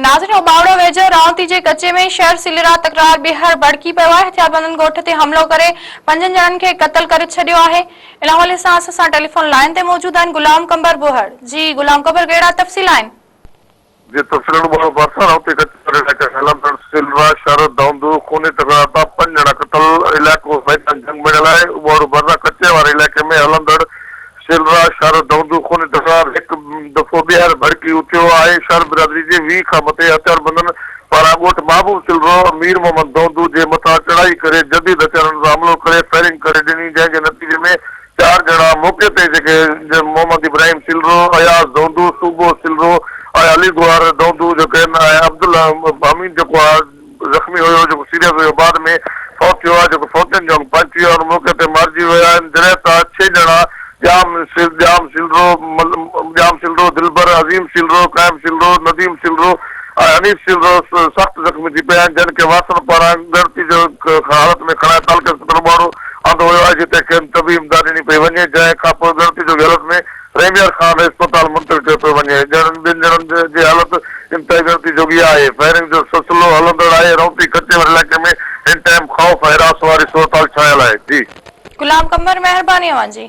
ناظرين اوٻاوڙو ويجهو رائونتي جي ڪچي ۾ شهر سلرا تڪرار ٻيهر ڀڙڪي پيو آهي، هٿياربندن ڳوٺ تي حملو ڪري پنجن ڄڻن کي قتل ڪري ڇڏيو آهي، ان حوالي سان اسان سان ٽيليفون لائين تي موجود آهن غلام قمبر ٻوهڙ، جي غلام قمبر ڪهڙا تفصيل آهن؟ جي تفصيل اوٻاوڙو ڀرسان رائونتي ڪچي واري علائقي ۾ هلندڙ سلرا شهر دهندو خوني تڪرار تان پنج ڄڻا قتل، علائقو ميدان جنگ بڻيل آهي، اوٻاوڙو ڀرسان ڪچي واري علائقي ۾ هلندڙ سيلرا شھر دودو خوني تڪرار ھڪ دفعو ٻيھر ڀڙڪي اٿيو آھي، شھر برادري جي 20 کان مٿي ھٿياربندن پاران ڳوٺ محبوب سيلرو مير محمد دودو جي مٿان چڙھائي ڪري جديد ھٿيارن سان حملو ڪري فائرنگ ڪري ڏني جنھن جي نتيجي ۾ چار ڄڻا موقعي تي جيڪي محمد ابراھيم سيلرو، اياز دودو، صوبو سيلرو ۽ علي گوھر دودو جيڪي ۽ عبدالحميد جيڪو آ زخمي هيو جيڪو سيريس هيو بعد ۾ فوت ٿيو آهي جيڪو فوتين جو انگ 25 آهي ان موقعي تي مارجي ويا آهن جڏهن ته ڇهه ڄڻا ڄام ڄام سيلرو ڄام سيلرو دلبر عظيم سيلرو قائم سيلرو نديم سيلرو ۽ حنيف سيلرو سخت زخمي ٿي پيا آهن جن کي وارثن پاران ڳڻتي جو حالت ۾ کڻائي تعلقي اسپتال اٻاڙو آندو ويو آهي جتي کين طبي امداد ڏني پئي وڃي جنهن کانپوء ڳڻتي جوڳي حالت ۾ رحيم يار خان اسپتال منتقل ڪيو پيو وڃي، ڄڻن ٻن ڄڻن جي حالت انتهائي ڳڻتي جوڳي آهي، فائرنگ جو سلسلو هلندڙ آهي، رونتي ڪچي واري علائقي ۾ هن ٽائيم خوف ۽ هراس واري صورتحال ڇانيل آهي. جي. غلام قمبر مهرباني اوهان جي.